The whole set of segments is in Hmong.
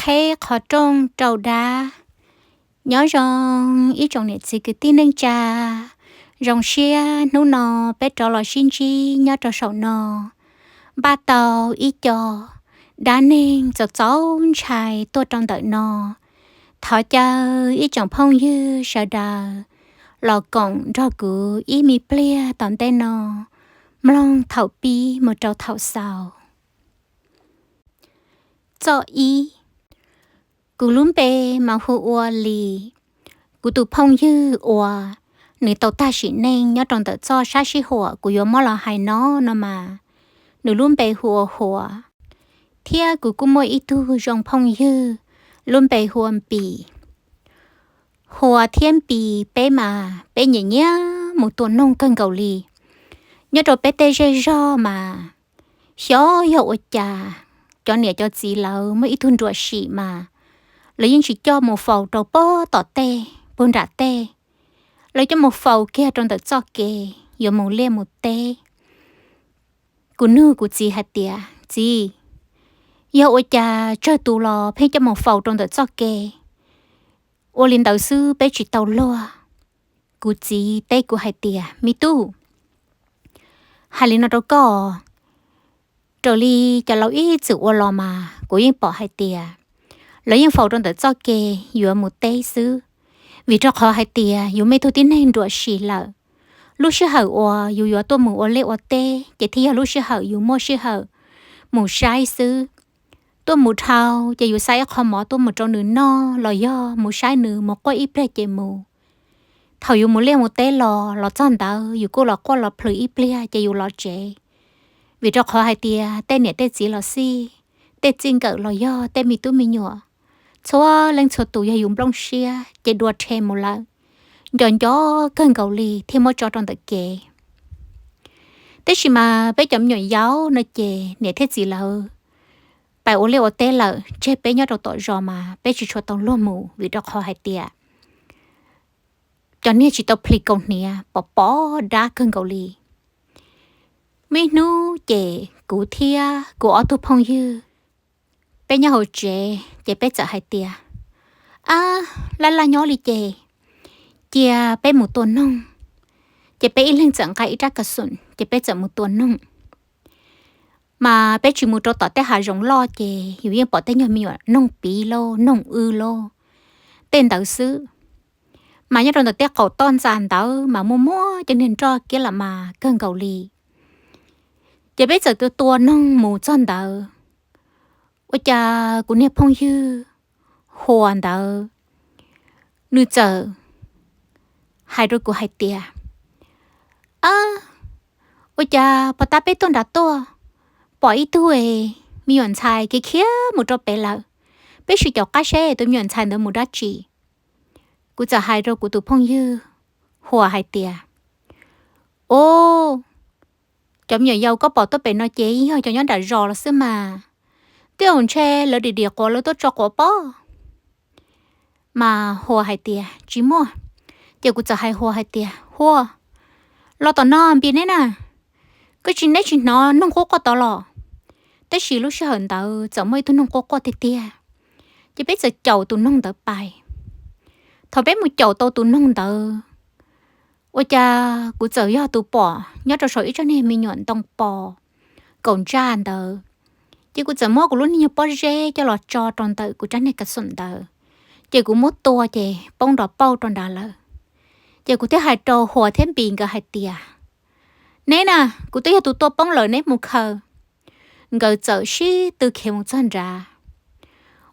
Qheb qhov rooj rau dab. Nyob zoo ib tsoom niam txiv kwv tij neej tsa, zoo siab hnub no peb rov los sib ntsib nyob rau saum no, npaj tau ib co dab neeg txaus txaus ntshai tuaj rau ntawm no. Thov caw ib tsoom phooj ywg sawv daws los koom nrog kuv ib me pliag tom ntej no, mloog thaum pib mus rau thaum xaus. Txoj ib. Kuv lub npe mas hu ua Lis. Kuv tus phooj ywg uas nws tau tag sim neej nyob rau ntawm txoj sab sij huam kuv yuav muab los hais no no mas, nws lub npe hu ua Huas. Thiab kuv kuj muaj ib tug zoo phooj ywg lub npe hu ua Npis. Huas thiab Npis peb mas peb nyiam nyiam mus tua noog kawg nkaus li. Nyob rau peb tej zej zog mas xyov yog ua cas cov niam cov txiv lawv muaj ib tug nruam sim mas lawv yeej tsis coj mus faus rau pog tom tej puag nram tej, lawv coj mus faus kiag rau ntawm txoj kev yuav mus liaj mus teb. Kuv nug kuv txiv hais tias, Txiv, yog ua cas tsawg tus los pheej coj mus faus rau ntawm txoj kev? Ua li ntawd xwb peb tsis tau luag. Kuv txiv teb kuv hais tias, Me tub, hais li no rau koj, raws li cov laus ib txwm ua los mas kuv yeej pom hais tias lawv yeej faus rau ntawm txoj kev yuav mus teb xwb, vim rau qhov hais tias yus muaj ib tug tib neeg nruam sim lawm. Lub sij hawm uas yus yuav tuaj mus ua liaj ua teb ces thiaj yog lub sij hawm yus muaj sij hawm mus saib xwb. Tuaj mus dhau ces yus xa ib qho mov tuaj mus rau nws noj los yog mus saib nws mus quaj ib pliag ces mus. Thaum yus mus liaj mus teb los, los txog ntawd yus kuj los quaj los plhws ib pliag ces yus los tsev. Vim rau qhov hais tias tej niam tej txiv los xij, tej txij nkawm los yog tej me tub me nyuam, txhua leej txhua tus yog yus nplooj siab ces dua rhe mus lawm, nco nco kawg nkaus li thiaj muab tso rau ntawm kev. Tab sis mas peb cov me nyuam yaus no ces niam thiab txiv lawv pais ua liaj ua teb lawm, tseg peb nyob rau tom zos mas peb tsis tshua tau luag mus vim rau qhov hais tias cov niag tsis tau plhis kaus hniav pom pom dab kawg nkaus li. Muaj ib hnub ces kuv thiab kuv ob tug phooj ywg, peb nyob hauv tsev ces peb txawm hais tias, Ab, laj laj nyob li ces cia peb mus tua noog. Ces peb ib leeg txawm nqa ib rab kas xum ces peb txawm mus tua noog. Mas peb tsis mus rau tom tej hav zoov loj ces yus yeej pom tej nyuag me nyuam noog piv lauj, noog w lauj, tej ntawd xwb. Mas nyob rau ntawm tej qaum toj ntxa ntawd mas muaj muaj cov niag nroj kiab lam mas kawg nkaus li. Ces peb txawm tua tua noog mus txog ntawd, ua cas kuv niag phooj ywg Huas ntawd, nws txawm hais rau kuv hais tias, Ab, ua cas pos tab peb tuaj nram tuaj, pom ib tug me nyuam ntxhais khiav khiav mus rau pem lawm, peb sim caum qab seb tus me nyuam ntxhais ntawd mus dab tsi. Kuv txawm hais rau kuv tus phooj ywg Huas hais tias, Au, cov me nyuam yaus koj pom tuaj pem no ces yeej yog cov nyob nram zos los xwb mas, twb yog ntshe lawv dim dim quav lawv tuaj tso quav pob. Mas Huas hais tias, Tsis muaj. Ces kuv txawm hais Huas hais tias, Huas, los tom no npis neb na, koj tsis neb tsis hnov noog quaj quaj tod los? Tab sis lub sij hawm ntawd txawm muaj ib tug noog quaj quaj tiag tiag, ces peb txawm caum tus noog ntawd pais. Thaum peb mus caum tau tus noog ntawd, ua cas kuv txawm yog tus pom nyob rau saum ib tsob niag me nyuam ntoo pos kaum ntsaj ntawd, ces kuv txawm muab kuv lub niag pob zeb coj los tso rau ntawm kuv rab niag kas xum ntawd, ces kuv muab tua ces poob nrov pauj rau nrad lawm. Ces kuv thiaj hais rau Huas thiab Npis nkawd hais tias, Neb na, kuv twb yog tus tua poob lawm, neb mus khaws. Nkawd txawm sib tw khiav mus txog nrad,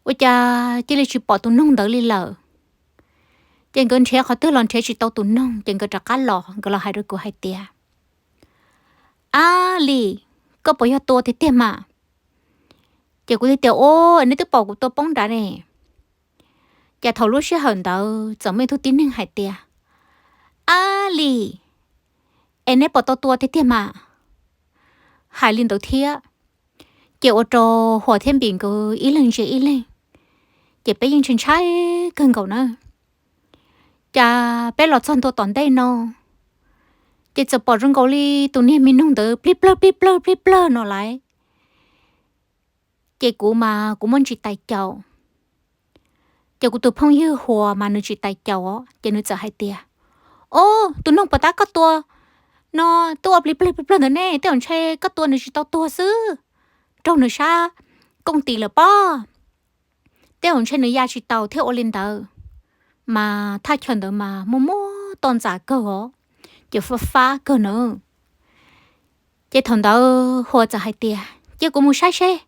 ua cas cia li tsis pom tus noog ntawd li lawm. Ces nkawd nrhiav qhov twg los nrhiav tsis tau tus noog, ces nkawd rov qab los, nkawd los hais rau kuv hais tias, Ab Lis, koj puas yog tua tiag tiag mas? Ces kuv thiaj tias, Au, neb twb pom kuv tua poob nrad ne. Ces thaum lub sij hawm ntawd txawm muaj ib tug tib neeg hais tias, Ab Lis, es neb puas tau tua tiag tiag mas? Hais li ntawd thiab, ces ua rau Huas thiab Npis nkawd ib leeg ntsia ib leeg, ces peb yeej ntshai ntshai kawg nkaus na. Ces peb los txog ntua tom ntej no, ces txawm pom zoo nkaus li tus niag me noog ntawd plij plawg plij plawg plij plawg no lawm. Ces kuv mas kuv muaj ntsis tais caum, Ces kuv tus phooj ywg Huas mas nws tsis tais caus, ces nws txawm hais tias, Ob, tus noog puas tab koj tua no twb ua plig plig plig plig ntawd ne, tej zaum ntshe koj tua nws tsis tau tuag xwb, raug nws sab kooj tis lawm pob. Tej zaum ntshe nws ya tsis taus thiaj ua li ntawd. Mas thaj chaw ntawd mas muaj muaj toj ntxas kawg os, ces fab fab kawg na. Ces thaum ntawd Huas txawm hais tias, Cia kuv mus saib seb.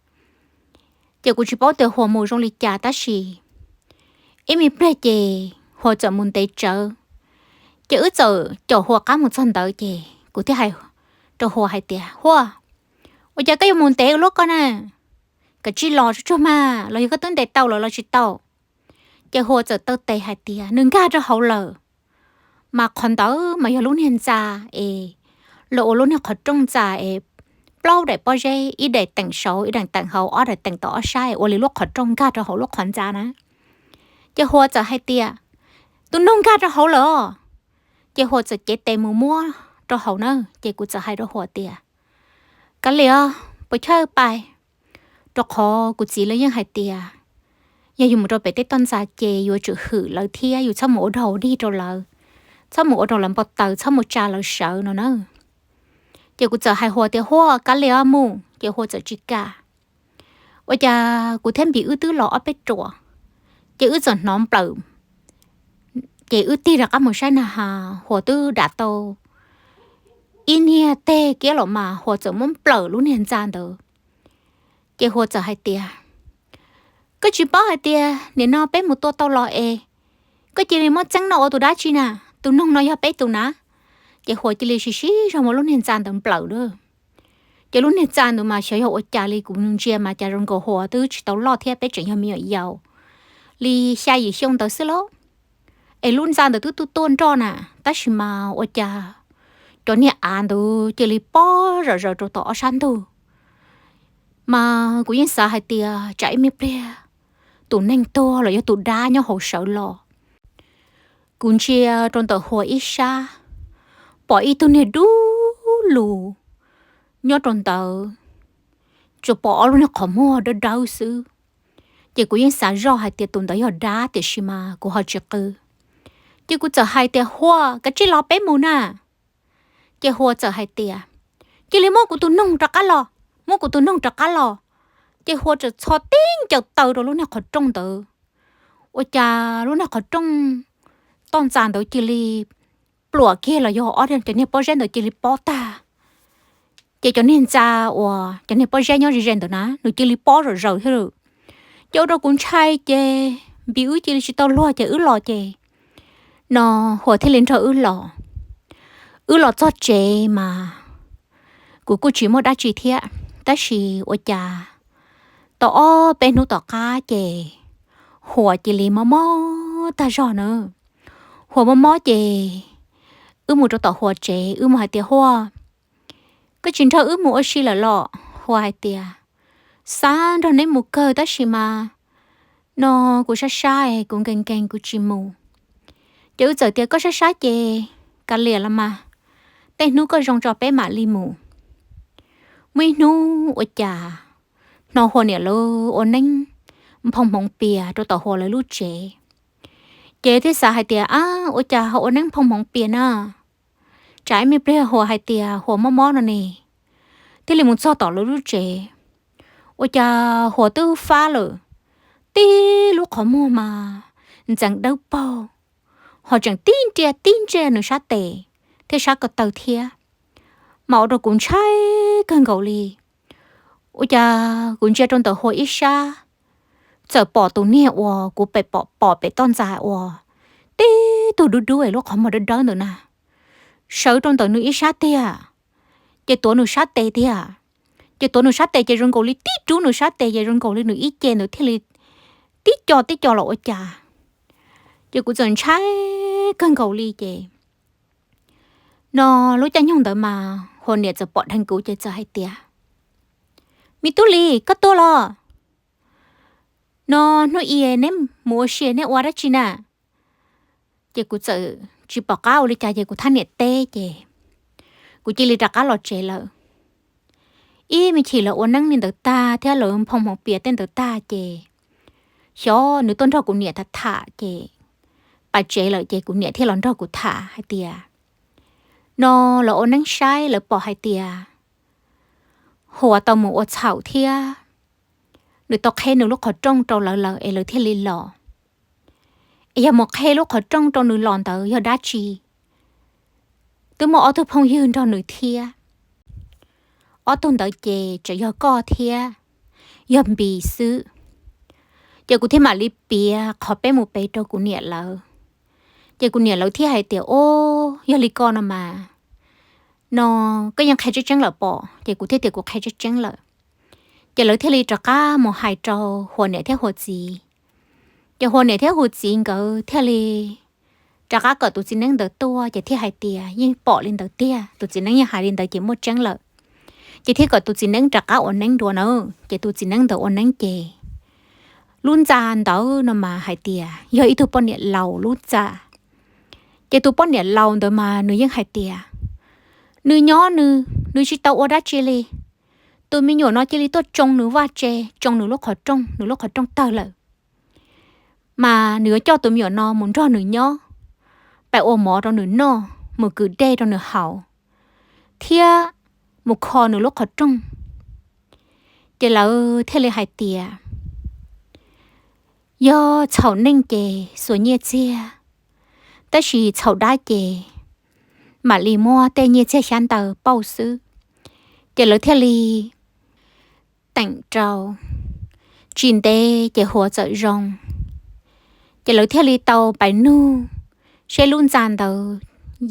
Ces kuv tsis paub tias Huas mus zoo li cas tab sis ib me pliag ces Huas txawm mus ntev tsawv. Ces wb txawm caum Huas qab mus txog ntawd ces kuv thiaj hais rau Huas hais tias, Huas, ua cas koj yuav mus ntev ua luaj koj na? Kav tsij los tsuag tsuag mas, los yog koj twb ntes tau lawm los tsis tau? Ces Huas txawm taw tes hais tias nws nkag rau hauv lawm, mas qhov ntawd mas yog lub niag ntxa es lawv ua lub niag qhov rooj ntxa es plaub daim pob zeb, ib daim teem saud, ib daim teem hauv, ob daim teem tom ob sab es ua li lub qhov rooj nkag rau hauv lub qhov ntxa na. Ces Huas txawm hais tias, Tus noog nkag rau hauv lawm os. Ces Huas txawm cev tes mus muab rau hauv na, ces kuv txawm hais rau Huas tias, Kav liam os, puas chawj pais? Rau qhov kuv txiv lawv yeej hais tias yog yus mus rau pem tej toj ntxa ces yuav tsum hwm lawv thiab yus txhob mus ua dog ua dig rau lawv, txhob mus ua rau lawv npau taws, txhob mus tsa lawv sawv no na. Ces kuv txawm hais Huas tias, Huas, kav liam os mus, ces Huas txawm tsis kam. Ua cas kuv thiab Npis wb twb los ob peb ruam, ces wb txawm hnov nplawm. Ces wb tig rov qab mus saib na has Huas twb dam tau ib niag teg kiab los mas Huas txawm muab nplawm lub niag ntxa ntawd. Ces Huas txawm hais tias, Koj tsis paub hais tias nim no peb mus tua tau los es koj cia li muab txeeb no ua tus dab tsi na? Tus noog no yog peb tus na. Ces Huas cia li siv siv zog muab lub niag ntxa ntawd nplawm lawm. Ces lub niag ntxa ntawd mas xyov yog ua cas li, kuv ntsia mas cas zoo nkaus Huas twb tsis tau loj thiab, peb tseem yog me nyuam yaus li xya yim xyoo ntawd xwb lauj. Es lub ntxa ntawd twb tuaj tuaj nroj na, tab sis mas ua cas cov niag av ntawd cia li pob zom zaws rau tom ob sab ntug. Mas kuv yeej xav hais tias tsam ib me pliag tus neeg tuag los yog tus dab nyob hauv sawv los. Kuv ntsia rau ntawm Huas ib sab, pom ib tug niag dub lug nyob rau ntawd, tsuas pom ob lub niag qhov muag dawb dawb xwb. Ces kuv yeej xav zoj hais tias tus ntawd yog dab, tiam sis mas kuv ho tsis qw. Ces kuv txawm hais tias, Huas, kav tsij los peb mus na. Ces Huas txawm hais tias, Cia li muab kuv tus noog rov qab los, muab kuv tus noog rov qab los. Ces Huas txawm txhos tib ncaws taw rau lub niag qhov rooj ntawd. Ua cas lub niag qhov rooj toj ntxa ntawd cia li pluam kiag los yog ob cov niag pob zeb ntawd cia li pob tag. Ces cov niag ntxa uas cov niag pob zeb nyob ze ze ntawd na, nws cia li pob zom zaws thiab lawm. Ces ua rau kuv ntshai ces Npis wb cia li tsis tau luag ces wb los ces no Huas thiaj li nrog wb los. Wb los txog tsev mas kuv kuj tsis muaj dab tsi thiab, tab sis ua cas tau ob peb hnub tom qab ces Huas cia li mob mob tag zog na. Huas mob mob ces wb mus rau tom Huas tsev, wb mus hais tias, Huas, koj tsis nrog wb mus ua si lawm los? Huas hais tias, Xav nrog neb mus kawg tab sis mas no kuv sab sab es kuv nkees nkees kuv tsis mus. Ces wb txawm tias, Koj sab sab ces kav liam los mas, tej hnub koj zoo tso peb mam li mus. Muaj ib hnub ua cas hnov Huas niam lawv ua neeb nphoo hmoov pias rau tom Huas lawv lub tsev. Ces thiaj xav hais tias, Ab, ua cas ho ua neeb nphoo hmoov pias na? Tsam ib me pliag Huas hais tias Huas mob mob no ne. Thiaj li mus txog tom lawv lub tsev, ua cas Huas twb fab lawm, tib lub qhov muag mas ntxeev dawb paug, ho tseem tib nriaj tib nriaj nws sab tes thiab sab ko taw thiab. Mas ua rau kuv ntshai kawg nkaus li. Ua cas kuv ntsia rau ntawm Huas ib sab, txawm pom tus niag uas kuv pem pom pem toj ntxas uas tib tug dub dub es lub qhov muag dawb dawb ntawd na, sawv rau ntawm nws ib sab tiag, ces tuav nws sab tes tiag. Ces tuav nws sab tes ces zoo nkaus li tib rub nws sab tes ces zoo nkaus li nws ib ce ntawd thiaj li tib co tib co los ua cas. Ces kuv txawm ntshai kawg nkaus li ces no lub caij nyoog ntawd mas Huas niam txawm pom dheev kuv ces txawm hais tias, Me tub Lis, koj tuaj los? No hnub i neb mus ua si neb ua dab tsi na? Ces kuv txawm tsis pom qab ua li cas ces kuv thab niam teb ces kuv cia li rov qab los tsev lawm. Ib me chim lawv ua neeb li ntawd tag thiab lawv nphoo hmoov pias tej ntawd tag ces xyov nws tuaj nrog kuv niam tham tham ces pas tsev lawm ces kuv niam thiaj los nrog kuv tham hais tias no lawv ua neeb saib lawv pom hais tias Huas tau mus ua txhaum thiab nws tau qheb nws lub qhov rooj rau lawv lawm es lawv thiaj li los. Es yog mus qheb lub qhov rooj rau nws los ntawd yog dab tsi? Twb muaj ob tug phooj ywg nrog nws thiab. Ob tug ntawd ces tseem yog koj thiab yog Npis xwb. Ces kuv thiaj mam li piav qhov peb mus pem rau kuv niam lawv. Ces kuv niam lawv thiaj hais tias o, yog li ko no mas no koj yeej qhia tseeb tseeb lawm pom? Ces kuv thiaj tias kuv qhia tseeb tseeb lawm. Ces lawv thiaj li rov qab mus hais rau Huas niam thiab Huas txiv. Ces Huas niam thiab Huas txiv nkawd thiaj li rov qab kom tus txiv neeb ntawd tuaj ces thiaj hais tias yeej pom li ntawd tiag, tus txiv neeb yeej hais li ntawd ces muaj tseeb lawm. Ces thiaj kom tus txiv neeb rov qab ua neeb dua na. Ces tus txiv neeb ntawd ua neeb ces lub ntxa ntawd no mas hais tias yog ib tug poj niam laus lub ntxa. Ces tus poj niam laus ntawd mas nws yeej hais tias nws nyob nws, nws tsis tau ua dab tsi li. Tus me nyuam no cia li tuaj tsoo nws vaj tse, tsoo nws lub qhov rooj, nws lub qhov rooj tawg lawm. Mas nws yuav coj tus me nyuam no mus nrog nws nyob, pab ua mov rau nws noj, mus kwv dej rau nws haus, thiab mus kho nws lub qhov rooj. Ces lawv thiaj li hais tias yog txhaum neej ces xuas nyiaj txiag, tab sis txhaum dab ces mam li muab tej nyiaj txiag xyab ntawv pauj xwb. Ces lawv thiaj li teem rau, tsis ntev ces Huas txawm zoo. Ces lawv thiaj li tau pais nug seb lub ntxa ntawd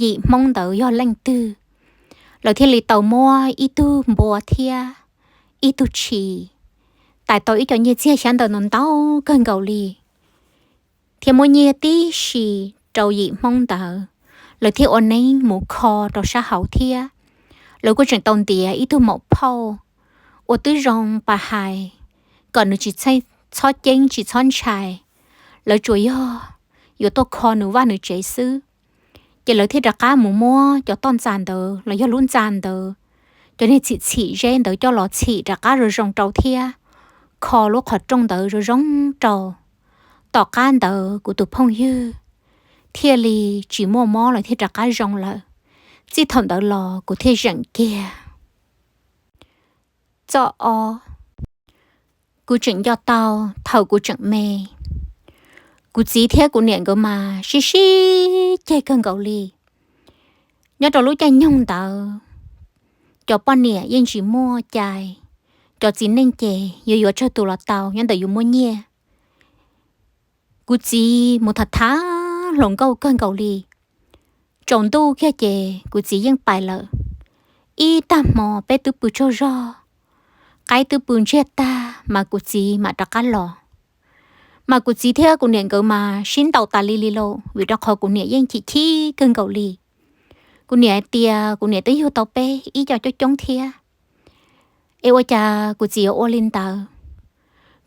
yim Hmoob ntawd yog leej twg. Lawv thiaj li tau muab ib tug npua thiab ib tug tshis, tais tau ib co nyiaj txiag xyab ntawv ntau ntau kawg nkaus li, thiab muab nyiaj tib si rau yim Hmoob ntawd, lawv thiaj ua neeb mus kho rau sab hauv thiab. Lawv kuj tseem tau ntiav ib tug maum phauj uas twb zoo pas hais kom nws tsis txhob ceeb tsis txhob ntshai, lawv tsuas yog yuav tuaj kho nws vaj nws tsev xwb. Ces lawv thiaj rov qab mus muab cov toj ntxa ntawd los yog lub ntxa ntawd, cov niag txhim txhim zeb ntawd coj los txhim rov qab zoo zoo rau thiab kho lub qhov rooj ntawd zoo zoo rau. Tom qab ntawd kuv tus phooj ywg thiaj li tsis muaj mob lawm thiaj rov qab zoo lawm. Txij thaum ntawd los kuv thiaj zeem kiag. Txoj ob, kuv tseem nco tau thaum kuv tseem me, kuv txiv thiab kuv niam nkawd mas sib sib ceg kawg nkaus li. Nyob rau lub caij nyoog ntawd, cov poj niam yeej tsis muaj cai, cov txiv neej ces yuav yuav tsawg tus los tau nyob ntawm yus muaj nyiaj. Kuv txiv mus tham tham hluas nkauj kawg nkaus li. Tsaus ntuj kiag ces kuv txiv yeej pais lawm. Ib tag hmo peb twb pw tsaug zog, qaib twb pw ntsiag tag mas kuv txiv mam rov qab los. Mas kuv txiv thiab kuv niam nkawd mas sib ntaus tas li li lauj, vim rau qhov kuv niam yeej chim chim kawg nkaus li. Kuv niam hais tias kuv niam twb yug tau peb ib co coob coob thiab, es ua cas kuv txiv yuav ua li ntawd?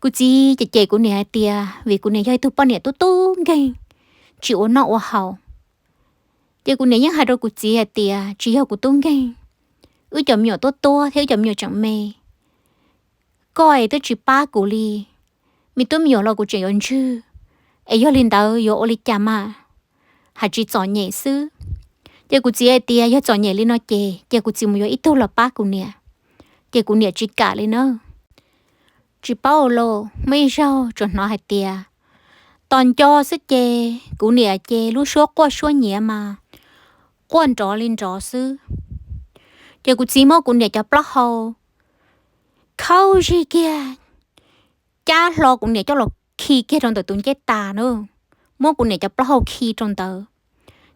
Kuv txiv cem cem kuv niam hais tias vim kuv niam yog ib tug poj niam tub tub nkeeg, tsis ua noj ua haus. Ces kuv niam yeej hais rau kuv txiv hais tias tsis yog kuv tub nkeeg, wb cov me nyuam tuab tuab thiab wb cov me nyuam tseem me, koj es twb tsis pab kuv li, me tub me nyuam los kuv tseem yuav ntswg, es yog li ntawd yuav ua li cas mas, hais tsis txom nyem xwb. Ces kuv txiv hais tias yog txom nyem li no ces cia kuv txiv mus yuav ib tug los pab kuv niam. Ces kuv niam tsis kam li na. Tsis paub ua luaj, muaj ib zaug tsuas hnov hais tias tos nco xwb ces kuv niam ces lub suab quaj suab nyiav mas quaj nrov li nrov xwb. Ces kuv txiv muab kuv niam cov plaub hau khaub zig kiag, cab hlo kuv niam coj los khi kiag rau ntawm tus ncej tas na, muab kuv niam cov plaub hau khi rau ntawd.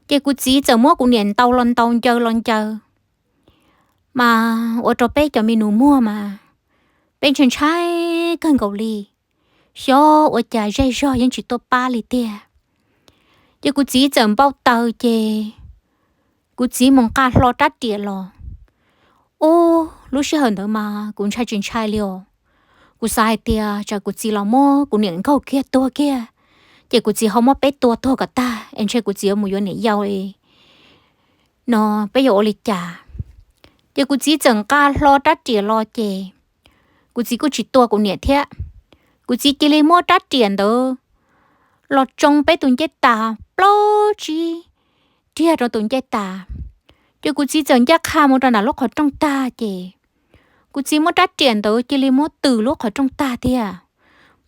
Ces kuv txiv txawm muab kuv niam ntaus los ntaus ncaws los ncaws, mas ua rau peb cov me nus muag mas peb ntshai ntshai kawg nkaus li, xyov ua cas zej zog yeej tsis tuaj pab li tiag. Ces kuv txiv txawm npau taws ces kuv txiv mus nqa hlo rab riam los. Ub, lub sij hawm ntawd mas kuv ntshai tsis ntshai li os. Kuv xav hais tias tsam kuv txiv los muab kuv niam nkaug kiag tuag kiag, ces kuv txiv ho muab peb tua tuag kom tag es ntshe kuv txiv yuav mus yuav niam yau no peb yuav ua li cas. Ces kuv txiv txawm nqa hlo rab riam los ces kuv txiv kuj tsis tua kuv niam thiab. Kuv txiv cia li muab rab riam ntawd los tsoo peb tus ncej tas plaub tsib riag rau tus ncej tas, ces kuv txiv txawm ncaj qha mus rau nram lub qhov rooj tag ces kuv txiv muab rab riam ntawd cia li muab tws lub qhov rooj tag tiag,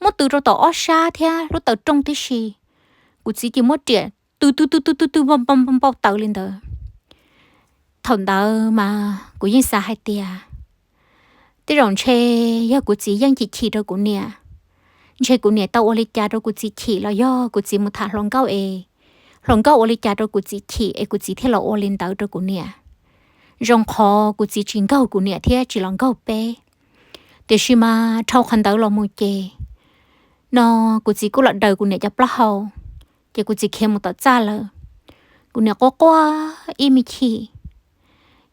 muab tws rau tom ob sab thiab lub taw rooj tib si. Kuv txiv cia muab riam tws tws tws tws tws tws npau npau npau taws li ntawd. Thaum ntawd mas kuv yeej xav hais tias tej zaum ntshe yog kuv txiv yeej chim chim rau kuv niam, ntshe kuv niam tau ua li cas rau kuv txiv chim los yog kuv txiv mus tham hluas nkauj es hluas nkauj ua li cas rau kuv txiv chim es kuv txiv thiaj los ua li ntawd rau kuv niam. Zoo qhov kuv txiv tsis nkaug kuv niam thiab tsis los nkaug peb. Tiam sis mas dhau qhov ntawd los mus ces no kuv txiv kuj los daws kuv niam cov plaub hau, ces kuv txiv khiav mus tom txaj lawm. Kuv niam quaj quaj ib me chim,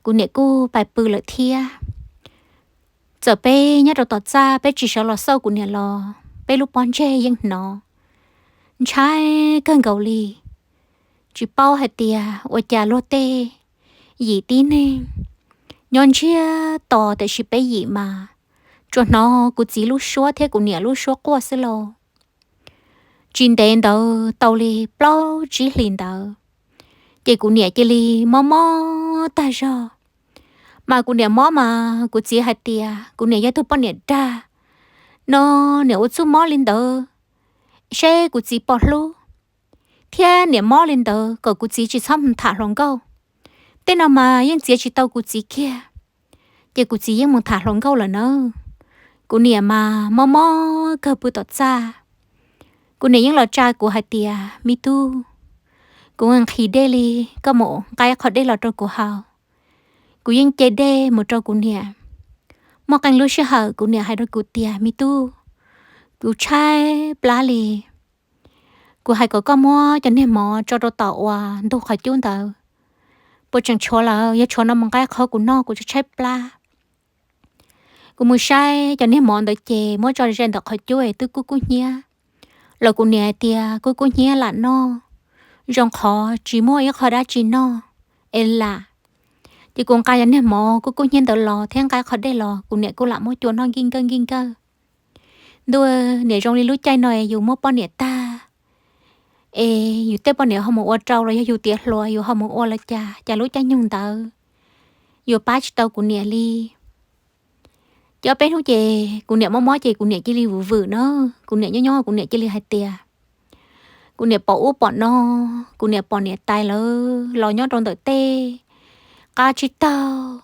kuv niam kuj pais pw lawm thiab. Txawm peb nyob rau tom txaj peb tsis sawv los xauj kuv niam los peb lub pob ntseg yeej hnov ntshai kawg nkaus li. Tsis paub hais tias ua cas luag tej yim tib neeg nyob ntsiag to tiam sis peb yim mas tsuas hnov kuv txiv lub suab thiab kuv niam lub suab quaj xwb lauj. Tsis ntev ntawd tau li plaub tsib hlis ntawd, ces kuv niam cia li mob mob tag zog. Mas kuv niam mob mas kuv txiv hais tias kuv niam yog tug poj niam dag, no niam ua txuj mob li ntawd seb kuv txiv puas hlub, thiab niam mob li ntawd kom kuv txiv tsis txhob mus tham hluas nkauj. Tej no mas yeej txiav tsis tau kuv txiv kiag, ces kuv txiv yeej mus tham hluas nkauj lawm na. Kuv niam mas mob mob kawg pw tom txaj. Kuv niam yeej los tsa kuv hais tias, me tub, kuv nqhis dej li, koj mus nqa qhov dej los rau kuv haus. Kuv yeej ce dej mus rau kuv niam. Muaj qee lub sij hawm kuv niam hais rau kuv tias, me tub, kuv tshaib plab li. Kuv hais kom koj muab cov niag mov tso rau tom uas ntug qhov cub ntawd. Puas tseem tshuav lawm? Yog tshuav no mus nqa qhov kuv noj, kuv tshaib tshaib plab. Kuv mus saib cov niag mov ntawd ces muab tso ze ntawm qhov cub es twb kub kub hnyiab. Los kuv niam hais tias kub kub hnyiab lam noj, zoo qhov tsis muaj ib qho dab tsi noj es lam. Ces kuv nqa cov niag mov kub kub hnyiab ntawd los thiab nqa qhov dej los kuv niam kuj lam muab cua noj nkij nkawj nkij nkawj. Ntuj, niam zoo li lub caij no es yus muab poj niam tag, es yus tej poj niam ho mus ua rau los yog yus tiav hluas yus ho mus ua los cas, cas lub caij nyoog ntawd yus pab tsis tau kuv niam li. Ces ob peb hnub ces kuv niam mob mob ces kuv niam cia li vwm vwm na, kuv niam nyob nyob kuv niam cia li hais tias, kuv niam pom ub pom no, kuv niam pom niam tais lawv los nyob rau ntawm tej qab tsib taug,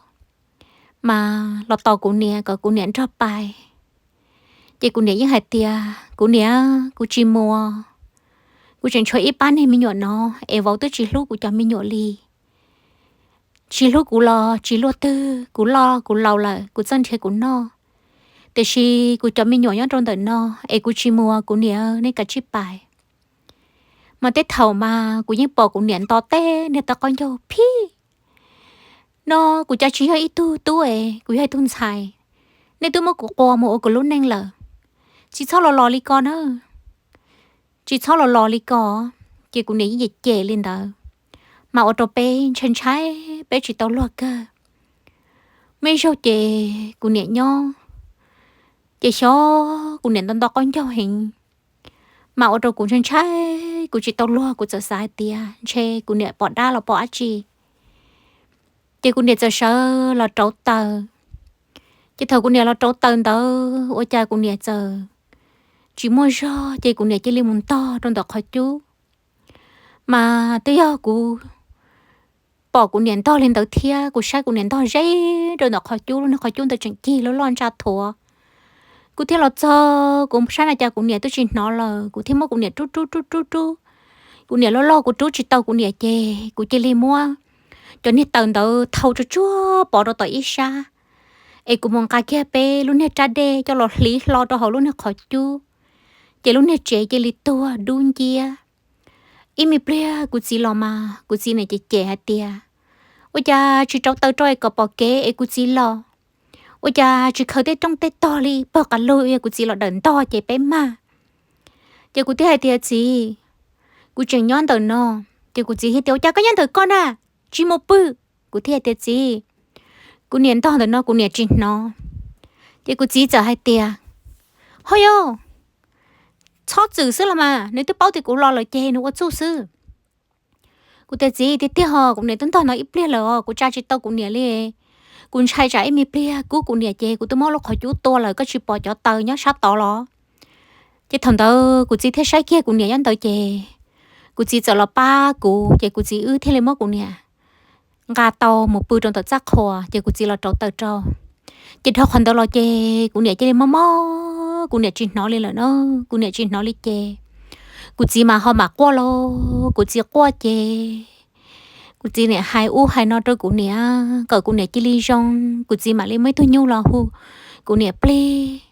mas los tos kuv niam kom kuv niam nrog pais. Ces kuv niam yeej hais tias, kuv niam, kuv tsis mus, kuv tseem tshuav ib pab niag me nyuam no, es vauv twb tsis hlub kuv cov me nyuam li. Tsis hlub kuv los tsis luaj twg, kuv loj kuv laus lawm kuv txawj nrhiav kuv noj. Tiam sis kuv cov me nyuam nyob rau ntawm no, es kuv tsis mus, kuv niam, nej kav tsij pais. Mas tej thaum mas kuv yeej pom kuv niam nto tej niag tawv qaub ncaug phij. No kuv cas tsis yog ib tug tub es kuv yog ib tug ntxhais. Nej twb muab kuv qua mus ua kuv lub neej lawm, tsis txhob los los li ko na. Tsis txhob los los li ko. Ces kuv niam yeej cem cem li ntawd, mas ua rau peb ntshai ntshai, peb tsis tau luag kawg. Muaj ib zaug ces kuv niam nyob, ces xyov kuv niam nto nto qaub ncaug heev, mas ua rau kuv ntshai ntshai, kuv tsis tau luag, kuv txawm xav hais tias ntshe kuv niam pom dab los pom dab tsi. Ces kuv niam txawm sawv los rauv taws. Ces thaum kuv niam los rauv taws ntawd ua cas kuv niam txawm tsis muaj zog, ces kuv niam cia li mus ntog rau ntawm qhov cub. Mas twb yog kuv pom kuv niam ntog li ntawd thiab kuv saib kuv niam ntog ze rau ntawm qhov cub, lub niag qhov cub ntawd tseem cig loj loj ntsa thuav. Kuv thiaj los txog, kuv saib no cas kuv niam twb tsis hnov lawm, kuv thiaj muab kuv niam rub rub rub rub rub. Kuv niam loj loj, kuv rub tsis tau kuv niam ces kuv cia li muab cov niag taws ntawd thau tsuag tsuag pov rau tom ib sab, es kuv mus nqa kiag peb lub niag rab dej coj los hliv hlo rau hauv lub niag qhov cub, ces lub niag tsev cia li tuag dub nciab. Ib me pliag kuv txiv los mas kuv txiv nim cem cem hais tias, ua cas tsis rauv taws rau es kom pom kev es kuv txiv los? Ua cas tsis khaws tej rooj tej tog li pawg qas lug, kuv txiv los dawm ntog ces peb mag. Ces kuv thiaj hais tias, txiv, kuv tseem nyob ntawm no. Ces kuv txiv thiaj tias, ua cas koj nyob ntawm koj na, tsis mus pw? Kuv thiaj tias, txiv, kuv niam ntog ntawm no kuv niam tsis hnov. Ces kuv txiv txawm hais tias, ho yog txhob txwm xwb los mas, nws twb paub tias kuv los lawm ces nws ua txuj xwb. Kuv tias txiv, tiag tiag os, kuv niam twb ntog no ib pliag lawm os, kuv tsa tsis tau kuv niam li. Kuv ntshai tsam ib me pliag kub kuv niam ces kuv twb muab lub qhov cub tua lawm, koj tsis pom cov taws nyob sab tod los? Ces thaum ntawd kuv txiv thiaj saib kiag kuv niam nyob ntawd ces kuv txiv txawm los pab kuv ces kuv txiv wb thiaj li muab kuv niam nqa tau mus pw rau ntawm txaj qhua ces kuv txiv los rauv taws rau. Ces dhau qhov ntawd los ces kuv niam cia li mob mob, kuv niam tsis hnov li lawm na, kuv niam tsis hnov li ces kuv txiv mas ho mam quaj los, kuv txiv quaj ces kuv txiv niam hais ub hais no rau kuv niam kom kuv niam cia li zoo, kuv txiv mam li muab ib tug nyuj los hu kuv niam plig.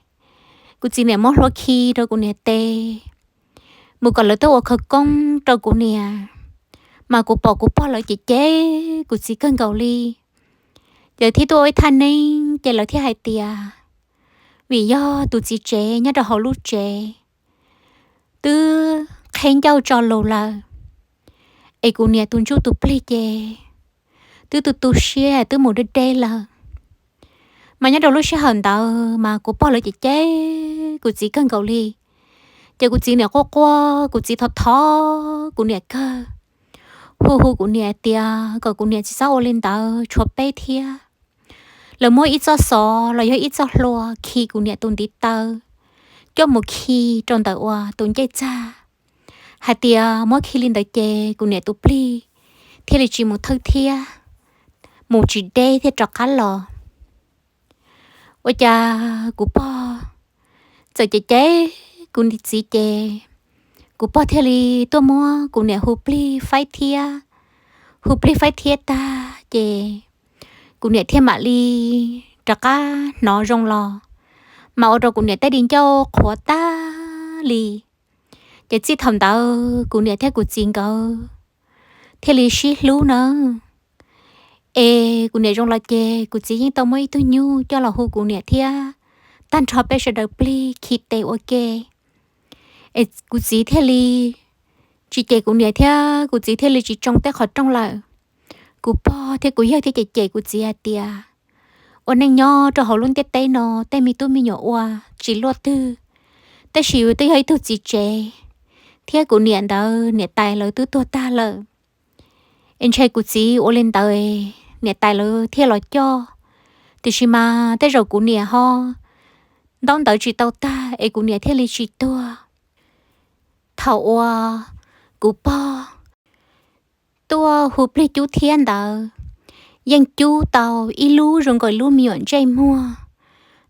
Kuv txiv niam muab hlua khi rau kuv niam tes, mus kom lawv tuaj ua khawv koob rau kuv niam. Mas kuv pom kuv pog lawv cem cem kuv txiv kawg nkaus li. Ces thiaj tuaj ua ib thaj neeb ces lawv thiaj hais tias vim yog tus txiv tsev nyob rau hauv lub tsev twb qheb ncauj tso lus lawm, es kuv niam tus ntsuj tus plig ces twb tu tu siab twb mus deb deb lawm. Mas nyob rau lub sij hawm ntawd mas kuv pog lawv cem cem kuv txiv kawg nkaus li. Ces kuv txiv niam quaj quaj, kuv txiv thov thov kuv niam kawg, hu hu kuv niam tias kom kuv niam tsis txhob ua li ntawd tshuav peb thiab. Lawv muab ib txoj xov los yog ib txoj hlua khi kuv niam tus ntiv taw coj mus khi rau ntawm uas tus ncej txag, hais tias muab khi li ntawd ces kuv niam tus plig thiaj li tsis mus thawj thiab, mus tsis deb thiaj rov qab los. Ua cas kuv pog txawm cem cem kuv txiv ces kuv pog thiaj li tuaj muab kuv niam hu plig faib thiab, hu plig faib thiab tag ces kuv niam thiaj mam li rov qab hnov zoo los, mas ua rau kuv niam tej di ncauj qhuav tag li. Ces txij thaum ntawd kuv niam thiab kuv txiv nkawd thiaj li sib hlub na. Es kuv niam zoo los ces kuv txiv yeej tau muab ib tug nyuj coj los hu kuv niam thiab tag nrho peb sawv daws plig khi tes ua ke. Es kuv txiv thiaj li tsis cem kuv niam thiab kuv txiv thiaj li tsis tsoo tej qhov rooj lawm. Kuv pog thiab kuv yawg thiaj cem cem kuv txiv hais tias ua neej nyob rau hauv lub ntiaj teb no tej me tub me nyuam ua tsis luaj twg, tab sis yus twb yog ib tug txiv tsev, thiab kuv niam ntawd niam tais lawv twb tuag tag lawm. Es ntshe kuv txiv ua li ntawd niam tais lawv thiaj los coj, tiam sis mas tej zaum kuv niam ho ntaub ntawv tsis tau tag es kuv niam thiaj li tsis tuag. Thaum uas kuv pog tuaj hu plig cub thiab ntawd, yeej cub tau ib lub zoo nkaus lub me nyuam ntsej muag,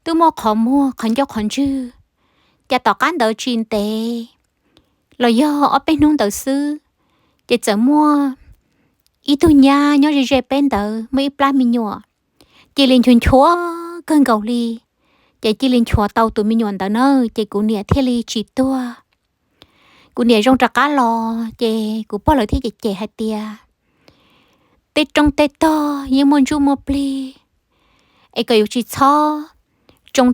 twb muaj qhov muag qhov ncauj qhov ntswg. Ces tom qab ntawd tsis ntev los yog ob peb hnub ntawd xwb, ces txawm muaj ib tug nyab nyob ze ze peb ntawd muaj ib plab me nyuam, cia li nchuav nchuav kawg nkaus li. Ces cia li nchuav tau tus me nyuam ntawd na, ces kuv niam thiaj li tsis tuag. Kuv niam zoo rov qab los ces kuv pog lawv thiaj cem cem hais tias tej roob tej tog yeej muaj ntsuj muaj plig, es kom yus tsis txhob tsoo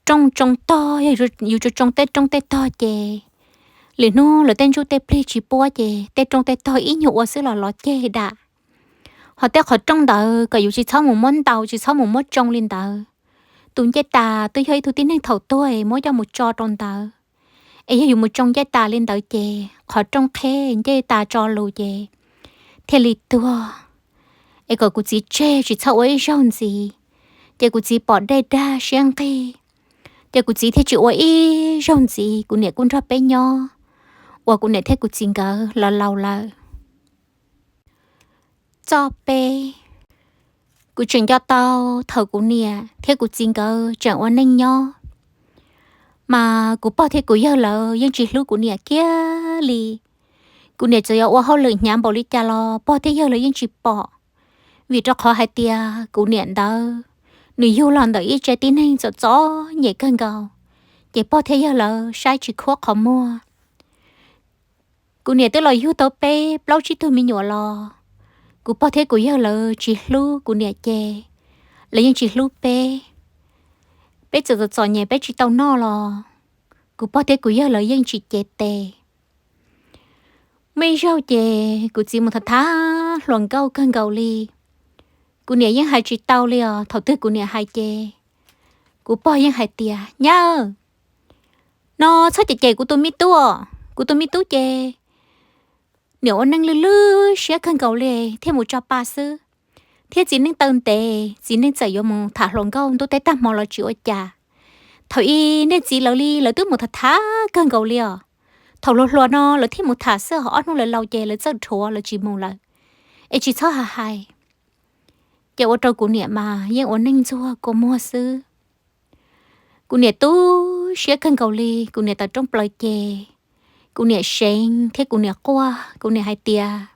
rooj tsoo tog, yog yus tsuas tsoo tej roob tej tog ces lwm hnub lawv tej ntsuj tej plig tsis puab ces tej roob tej tog ib nyuag ua xwb los lov ceg dam. Ho tej qhov rooj ntawd kom yus tsis txhob mus muab ntaus tsis txhob mus muab tsoo li ntawd. Tus ncej tas twb yog ib tug tib neeg thaum tuag es muab coj mus tso rau ntawd, es yog yus mus tsoo ncej tas li ntawd ces qhov rooj qheb ncej tas tso lus ces thiaj li tuag. Es kom kuv txiv tseg tsis txhob ua ib zaug ntxiv, ces kuv txiv pom dej dag siab nqig, ces kuv txiv thiaj tsis ua ib zaug ntxiv, kuv niam kuj nrog peb nyob, uas kuv niam thiab kuv txiv nkawd los laus lawm. Txoj peb, kuv tseem nco tau thaum kuv niam thiab kuv txiv nkawd tseem ua neej nyob, mas kuv pog thiab kuv yawg lawv yeej tsis hlub kuv niam kiag li. Kuv niam txawm yuav ua hauj lwm hnyav npaum li cas los pog thiab yawg lawv yeej tsis pom, vim rau qhov hais tias kuv niam ntawd nws yug los ntawm ib tsev tib neeg txom txom nyem kawg nkaus, ces pog thiab yawg lawv saib tsis khuab qhov muag. Kuv niam twb los yug tau peb plaub tsib tug me nyuam los kuv pog thiab kuv yawg lawv tsis hlub kuv niam ces lawv yeej tsis hlub peb. Peb txawm txom txom nyem peb tsis tau noj los kuv pog thiab kuv yawg lawv yeej tsis cev tes. Muaj ib zaug ces kuv txiv mus tham thab hluas nkauj kawg nkaus li, kuv niam yeej hais tsis tau li os. Thaum twg kuv niam hais ces kuv pog yeej hais tias, Nyab, No txhob cem cem kuv tus me tub, kuv tus me tub ces niam ua neej lwj lwj siab kawg nkaus li thiaj mus tso pa xwb. Thiab txiv neej taw ntev, txiv neej txawm yuav mus tham hluas nkauj ntuj teb tag hmo los tsis ua cas. Thaum ub nej txiv lawv li lawv twb mus tham tham kawg nkaus li os. Thaum hluas hluas no lawv thiaj mus tham xwb, ob hnub lawv laus ces lawv txawj rhuav lawv tsis mus lawm. Es tsis txhob hais hais. Ces ua rau kuv niam mas yeej ua neej ntxuag kua muag xwb. Kuv niam tu siab kawg nkaus li, kuv niam tawm rooj plaws ces kuv niam seev thiab kuv niam quaj, kuv niam hais tias,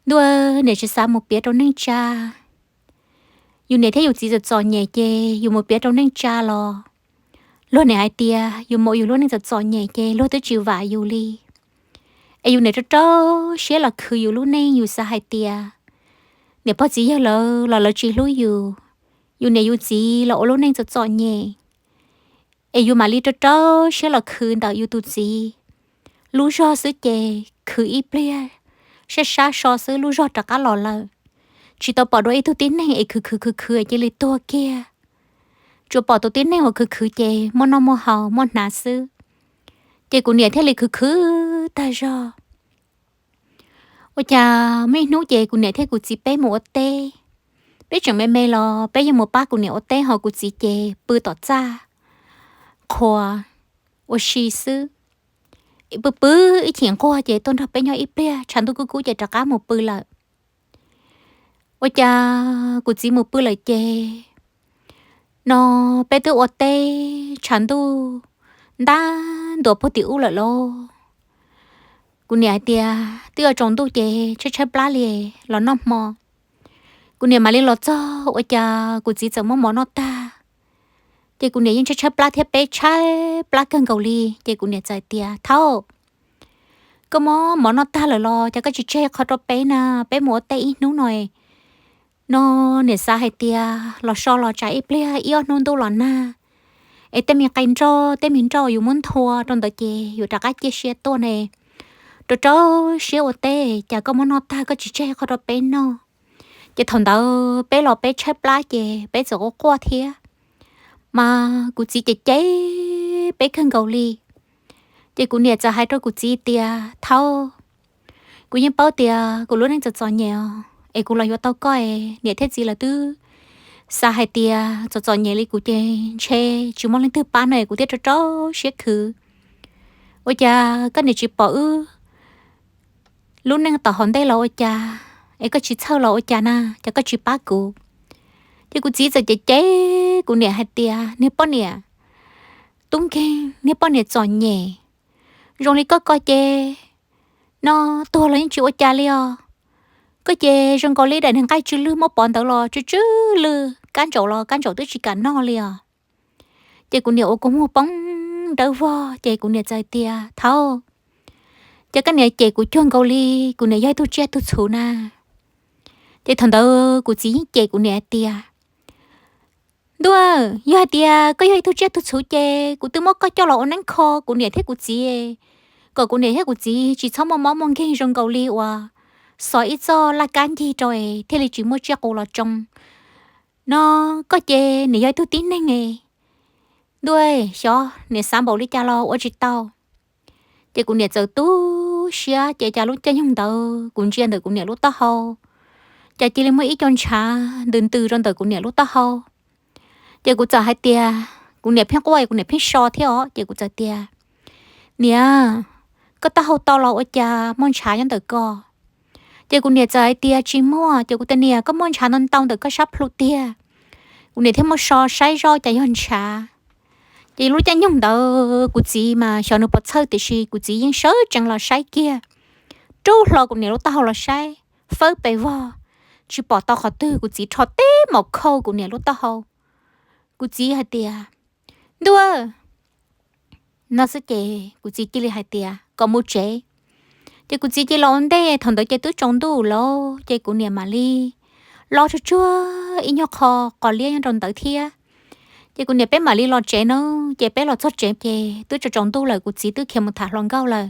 Ntuj, niam tsis xav mus piav rau neej tsa. Yus niam thiab yus txiv txom txom nyem ces yus mus piav rau neej tsa los luag niam hais tias yus mus yus lub neej txom txom nyem ces luag twb tsis vam yus li. Es yus niam rau rau siab los khwv yus lub neej, yus xav hais tias niam pog txiv yawg lawv los lawv tsis hlub yus, yus niam yus txiv los ua lub neej txom txom nyem. Es yus mam li rau rau siab los khwv ntawm yus tus txiv lub zog xwb ces khwv ib pliag, sab sab so xwb lub zog rov qab los lawm. Tsis tau pom dua ib tug tib neeg es khwv khwv khwv khwv cia li tuag kiag. Tsuas pom tus tib neeg uas khwv khwv ces muaj noj muaj haus muaj hnav xwb. Ces kuv niam thiaj li khwv khwv tag zog. Ua cas muaj ib hnub ces kuv niam thiab kuv txiv peb mus ua teb. Peb tseem me me los peb yeej mus pab kuv niam ua teb, ho kuv txiv ces pw tom txaj qhuas ua si xwb. Pw pw ib chim nquag ces tuaj nrog peb nyob ib pliag, tshav ntuj kub kub ces rov qab mus pw lawm. Ua cas kuv txiv mus pw lawm ces no peb twb ua teb tshav ntuj ntab ntuas puag tim ub lawm lauj. Kuv niam hais tias twb yuav tsaus ntuj ces tshaib tshaib plab li los noj hmo. Kuv niam mam li los txog ua cas kuv txiv txawm muab mov noj tag. Ces kuv niam yeej tshaib tshaib plab thiab peb tshaib plab kawg nkaus li. Ces kuv niam txawm hais tias, Thaub, koj muab mov noj tag lawm los cas koj tsis tseg qhov rau peb na? Peb mus ua teb ib hnub no no niam xav hais tias los so los tsam ib pliag ib ob hnub ntuj los nag, es tej me qe nroj tej me nroj yus muab nthua rau ntawd ces yus rov qab ciaj sia tuaj ne. Rau rau siab ua teb cas koj muab noj tag koj tsis tseg qhov rau peb noj. Ces thaum ntawd peb los peb tshaib plab ces peb txawm quaj quaj thiab. Mas kuv txiv ces cem peb kawg nkaus li. Ces kuv niam txawm hais rau kuv txiv tias, Thaub, kuv yeej paub tias kuv lub neej txom txom nyem os, es kuv los yuav tau koj es niam thiab txiv lawv twb xav hais tias txom txom nyem li kuv ces ntshe tsis muaj leej twg pab no es kuv thiaj rau rau siab khwv. Ua cas koj niam tsis pom wb lub neej tom hauv ntej los ua cas, es koj tsis txhawj los ua cas na, cas koj tsis pab kuv? Ces kuv txiv txawm cem cem kuv niam hais tias, Niag poj niam tub nkeeg, niag poj niam txom nyem, zoo li koj ko ces no tuag los yeej tsis ua cas li os. Koj ces zoo nkaus li daim niag nqaij tsw lwg muab pov ntawd los tsw tsw lwg, kab ntsaum los kab ntsaum twb tsis kam noj li os. Ces kuv niam ua kua muag poob dawb vog ces kuv niam txawm hais tias, Thaub, ces koj niam cem kuv cuag nkaus li kuv niam yog ib tug tsiaj tug txhu na. Ces thaum ntawd kuv txiv yeej cem kuv niam hais tias, Ntuj, yog hais tias koj yog ib tug tsiaj tug txhu ces kuv twb muab koj coj los ua neeb kho kuv niam thiab kuv txiv, kom kuv niam thiab kuv txiv tsis txhob muaj mob muaj nkeeg zoo nkaus li uas xov ib txoj laj kab ncig rau es thiaj li tsis muaj tsiaj qus los tsoo. No koj ces niam yog ib tug tib neeg, ntuj, xyov niam xav npaum li cas los ua tsis tau. Ces kuv niam txawm tu siab ces cas lub caij nyoog ntawd kuv ntsia ntawm kuv niam lub taub hau, cas cia li muaj ib co ntshav ntws ntws rau ntawm kuv niam lub taub hau. Ces kuv txawm hais tias, kuv niam pheej quaj kuv niam pheej so thiab os, ces kuv txawm tias, Niam, koj taub hau to los ua cas muaj ntshav nyob ntawm ko? Ces kuv niam txawm hais tias, Tsis muaj. Ces kuv tias, Niam, koj muaj ntshav ntau ntau ntawm koj sab plhu tiag. Kuv niam thiaj muab so saib zoj cas yog ntshav. Ces lub caij nyoog ntawd kuv txiv mas xyov nws puas txhawj tiam sis kuv txiv yeej sawv tsees los saib kiag, rub hlo kuv niam lub taub hau los saib, fawb pes vog, tsis pom tau qhov twg, kuv txiv rho teb maum khau kuv niam lub taub hau. Kuv txiv hais tias, Ntuj, no xwb ces kuv txiv cia li hais tias kom mus tsev. Ces kuv txiv cia li los ua ntej, thaum ntawd ces twb tsaus ntuj lawm ces kuv niam mam li los tsuag tsuag ib nyuag qho qos liab nyob rau ntawd thiab. Ces kuv niam peb mam li los tsev na, ces peb los txog tsev ces twb tsaus tsaus ntuj lawm, kuv txiv twb khiav mus tham hluas nkauj lawm.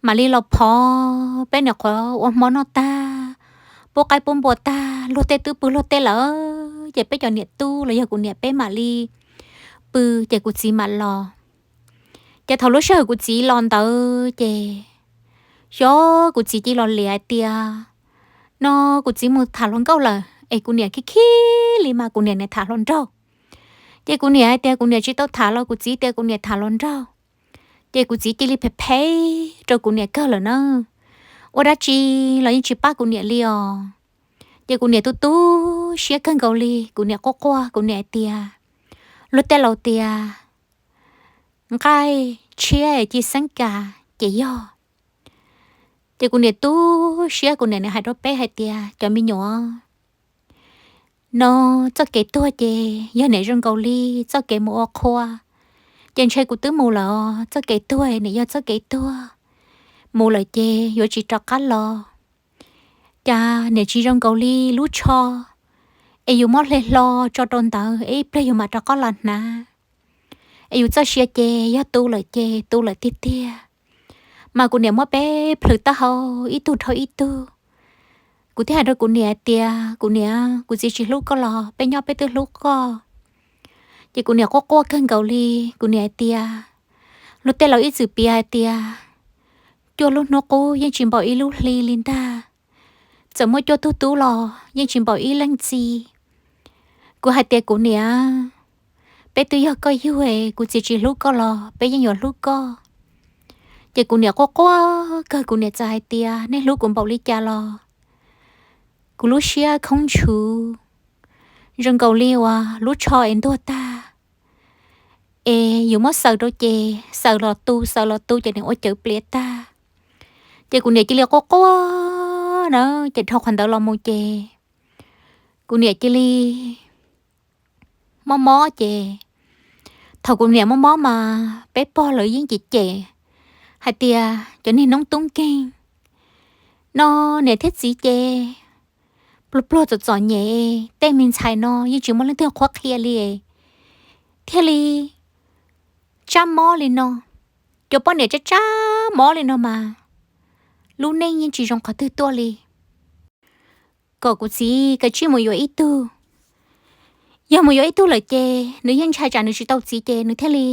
Mam li los phov peb niam qhuav ua hmo noj tag, pub qaib pub npua tag, luag tej twb pw luag tej lawm, ces peb cov niam tub los yog kuv niam peb mam li pw, ces kuv txiv mam los. Ces thaum lub sij hawm kuv txiv los ntawd ces xyov kuv txiv cia li los liam hais tias, no kuv txiv mus tham hluas nkauj lawm es kuv niam khib khib li mas kuv niam niam tham hluas nraug. Ces kuv niam hais tias kuv niam tsis tau tham los kuv txiv tias kuv niam tham hluas nraug. Ces kuv txiv cia li phem phem rau kuv niam kawg lawm na, ua dab tsi los yeej tsis pab kuv niam li os. Ces kuv niam tu tu siab kawg nkaus li, kuv niam quaj quaj, kuv niam hais tias, luag tej laus tias nqaij tshiab cia xeeb kas ces yog. Ces kuv niam tu siab, kuv niam niam hais rau peb hais tias, cov me nyuam, no txoj kev tuag ces yog niam zoo nkaus li txoj kev mus ua qhua, ces ntshe kuv twb mus lawm os, txoj kev tuag niam yog txoj kev tuag, mus lawm ces yuav tsis rov qab los. Cas niam tsis zoo nkaus li lub tsho, es yus muab hle hlo tso rau ntawd es ib pliag yus mam rov qab los hnav. Es yus txoj sia ces yog tu lawm ces tu lawm tiag tiag. Mas kuv niam muab peb plhws taub hau ib tug dhau ib tug. Kuv thiaj hais rau kuv niam tias, kuv niam, kuv txiv tsis hlub koj los peb nyob peb twb hlub koj. Ces kuv niam quaj quaj kawg nkaus li, kuv niam hais tias, luag tej laus ib txwm piav hais tias, cuaj lub hnub qub yeej tsis npaum ib lub hli li ntag. Txawm muaj cuaj tug tub los yeej tsis npaum ib leej txiv. Kuv hais tias, kuv niam, peb twb yog koj yug, kuv txiv tsis hlub koj los peb yeej yuav hlub koj. Ces kuv niam quaj quaj kawg, kuv niam txawm hais tias, nej hlub kuv npaum li cas los kuv lub siab khoob ntshuv, zoo nkaus li uas lub tsho es ntuag tag, es yus muab xaws rau ces xaws los tu, xaws los tu ces nws ua cawv pliav tag. Ces kuv niam cia li quaj quaj na, ces dhau qhov ntawd los mus ces kuv niam cia li mob mob ces, thaum kuv niam mob mob mas peb pog lawv yeej cem cem hais tias cov niag noob tub nkeeg no, niam thiab txiv ces pluag pluag txom txom nyem, tej me ntxhais no yeej tsis muaj leej twg qhuab qhia li, thiaj li tsab mob li no. Cov poj niam tsab tsab mob li no mas lub neej yeej tsis zoo qhov twg tuaj li. Kom kuv txiv kav tsij mus yuav ib tug. Yog mus yuav ib tug lawm ces nws yeej ntshai tsam nws tsis tau txiv ces nws thiaj li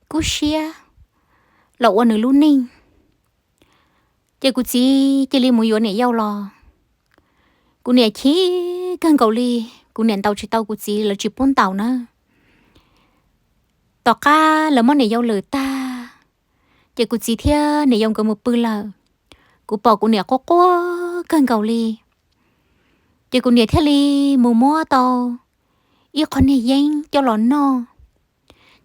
kub siab los ua nws lub neej. Ces kuv txiv cia li mus yuav niam yau los. Kuv niam chim kawg nkaus li, kuv niam ntaus tsis tau kuv txiv, lawv tsis pub ntaus na. Tom qab lawv muab niam yau lwm tag, ces kuv txiv thiab niam yau nkawd mus pw lawm. Kuv pom kuv niam quaj quaj kawg nkaus li. Ces kuv niam thiaj li mus muab tau ib qho niag yeeb coj los noj.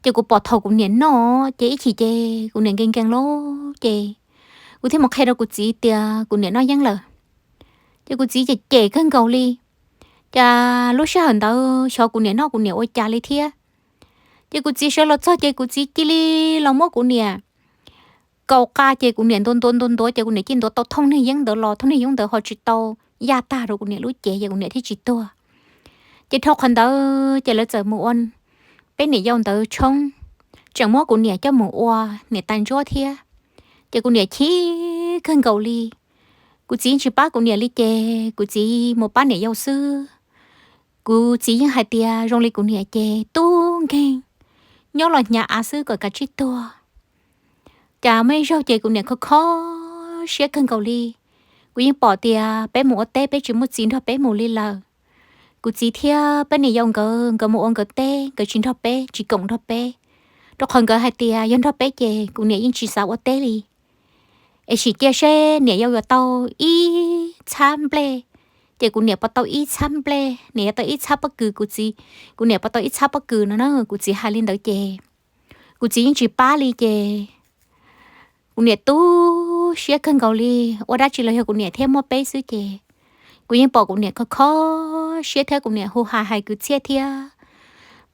Ces kuv pom thaum kuv niam noj ces ib chim ces kuv niam nkees nkees lawm ces kuv thiaj mus qhia rau kuv txiv tias kuv niam noj yeeb lawm. Ces kuv txiv cem cem kawg nkaus li. Cas lub sij hawm ntawd xyov kuv niam noj kuv niam ua cas li thiab. Ces kuv txiv sawv los txog ces kuv txiv cia li los muab kuv niam kaus qa ces kuv niam ntuav ntuav ntuav ntuav ces kuv niam cia li ntuav tau thooj niag yeeb ntawd los, thooj niag yeeb ntawd ho tsis tau yaj tag rau kuv niam lub cev ces kuv niam thiaj tsis tuag. Ces dhau qhov ntawd ces lawv txawm mus ua peb niam yau ntawd tshoob, tseem muab kuv niam coj mus ua niam tais ntsuab thiab. Ces kuv niam chim kawg nkaus li. Kuv txiv tsis pab kuv niam li ces kuv txiv mus pab niam yau xwb. Kuv txiv yeej hais tias zoo li kuv niam ces tub nkeeg, nyob los hnyav av xwb kom kav tsij tuag. Cas muaj ib zaug ces kuv niam kho kho siab kawg nkaus li. Kuv yeej pom tias peb mus ua teb peb tsis muaj txiv nrog peb mus li lawm. Kuv txiv thiab peb niam yau nkawd, nkawd mus ua nkawd teb, nkawd tsis nrog peb, tsis koom nrog peb, rau qhov nkawd hais tias yog nrog peb ces kuv niam yeej tsis xav ua teb li. Es sim cia seb niam yau yuav tau ib txhab nplej, ces kuv niam puas tau ib txhab nplej, niam yau tau ib txhab pob kws, kuv txiv, kuv niam puas tau ib txhab pob kws no na. Kuv txiv hais li ntawd ces kuv txiv yeej tsis pab li ces kuv niam tu siab kawg nkaus li. Ua dab tsi los yog kuv niam thiaj muaj peb xwb ces kuv yeej pom kuv niam kho kho siab thiab kuv niam hu hais hais kwv txhiaj thiab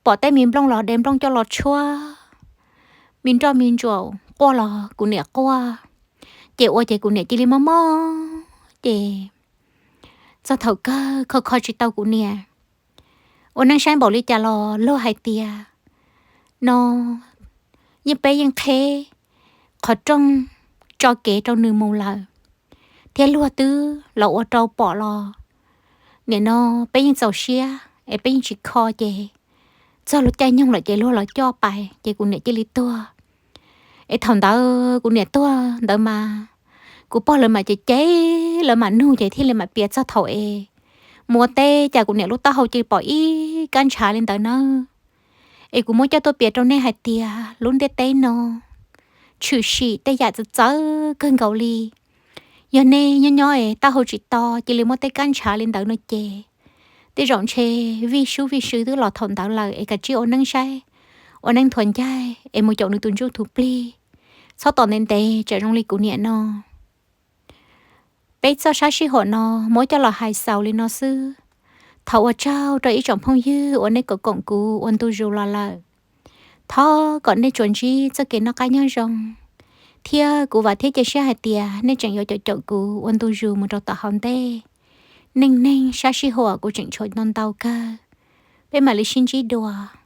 pom tej me nplooj los de nplooj coj los tshuab, me nroj me ntsuam quaj los kuv niam quaj. Ces ua ces kuv niam cia li mob mob ces txog thaum kawg kho kho tsis tau kuv niam. Ua neej saib npaum li cas los luag hais tias no yeej peb yeej qheb qhov rooj tso kev rau nws mus lawm, thiab luag twb los ua rau pom los nim no peb yeej txaus siab es peb yeej tsis kho ces txog lub caij nyoog lawm ces luag los coj pais ces kuv niam cia li tuag. Es thaum ntawd kuv niam tuag ntawd mas kuv pog lawv mam cem cem, lawv mam nug ces thiaj li mam piav txog thaum es mus ua teb cas kuv niam lub taub hau cia li pom ib kab ntshav li ntawd nawb. Es kuv muab coj tuaj piav rau nej hais tias lub ntiaj teb no tshwm sim tej yam txawv txawv kawg nkaus li. Yog nej nyob nyob es taub hau tsis to cia li muaj tej kab ntshav li ntawd no ces tej zaum ntshe vij sub vij sw twb los thaum ntawd lawm es kav tsij ua neeb saib, ua neeb thuav ncaig es mus caum nws tus ntsuj tus plig, txhob tos ntev ntev tsam zoo li kuv niam no. Peb txoj sab sij huam no muab coj los hais xaus li no xwb. Thov ua tsaug rau ib tsoom phooj ywg uas nej koom koom kuv ua ntu zus los lawm. Thov kom nej tsuas ntsib txoj kev noj qab nyob zoo, thiab kuv vam thiab cia siab hais tias nej tseem yuav caum caum kuv ua ntu zus mus rau tom hauv ntej. Neej neeg sab sij huam kuv tseem tshuav ntau ntau kawg. Peb mam li sib ntsib dua.